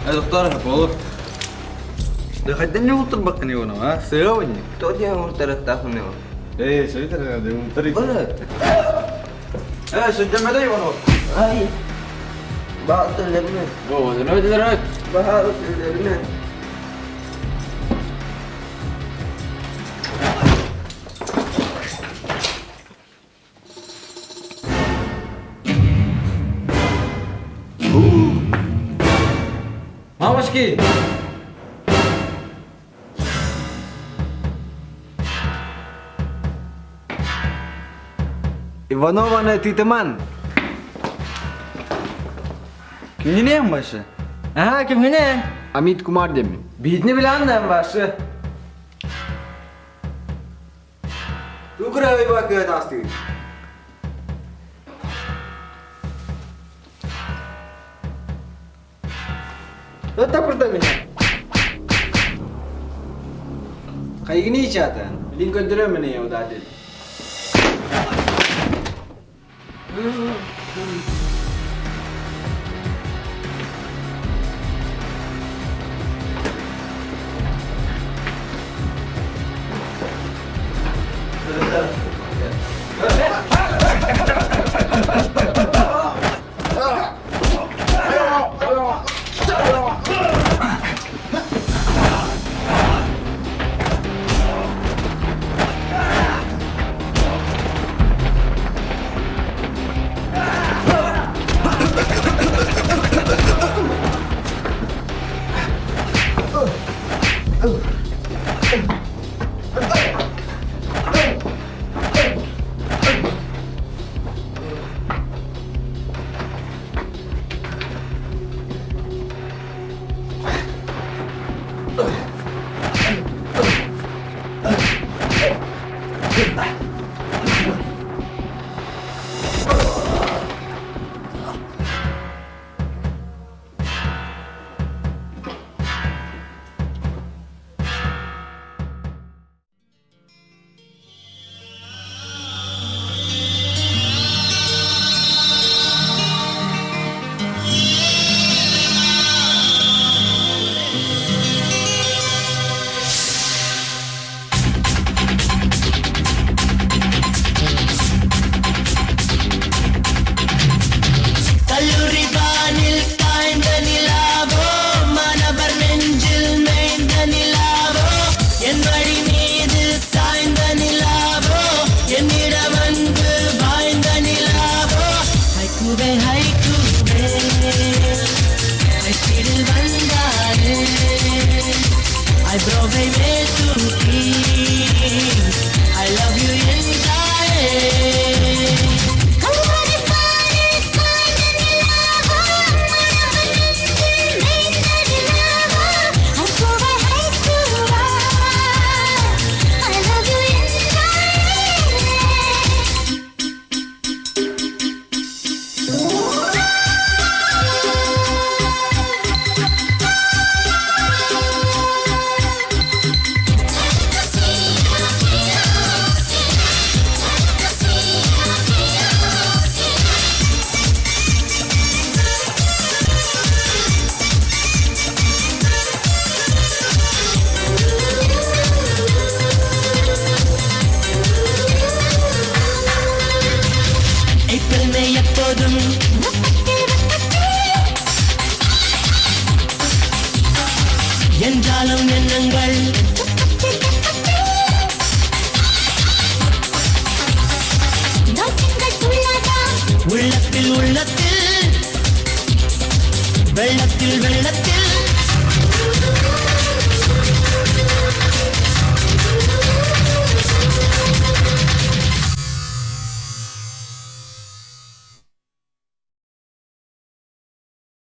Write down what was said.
Доктор, болу. Да хайдан не ултурбаккын иону, а? Сыа ойни. То диэн уртарыттаахын Эй, сөйтер, ултар. Э, сөйдемеде иону. Ай. Баатыларны. О, ne Баатыларны. Мамочки! Иванованы тыытыман! Кимнинен башы? Ага, кимнинен? Amit Kumar demin. Битни биланнан башы. Тугра бакы тасты. Это курда меня. Хайгини чатан. Лин көндөрө мене удадил. கல்லூரி வானில் காய்ந்த நிலாவோ, மாணவர் நெஞ்சில் மேய்ந்த நிலாவோ, என் வழி மீது சாய்ந்த நிலாவோ, என்னிடம் அன்பு வாய்ந்த நிலாவோ. ஹைக்கூவே ஹைக்கூவே, ஹைஸ்பீடில் வந்தாரே, ஐப்ரோவை மேல் தூக்கி I love you என்றாரே. கல்லூரி வானில் காய்ந்த நிலாவோ, மாணவர் நெஞ்சில் மேய்ந்த நிலாவோ, ஹைக்கூவே ஹைக்கூவா, I love you என்றாரே. April May எப்போதும் என்றாலும் எண்ணங்கள் தோட்டங்கள் துள்ளாதா? உள்ளத்தில் உள்ளத்தில் வெள்ளத்தில் வெள்ளத்தில்.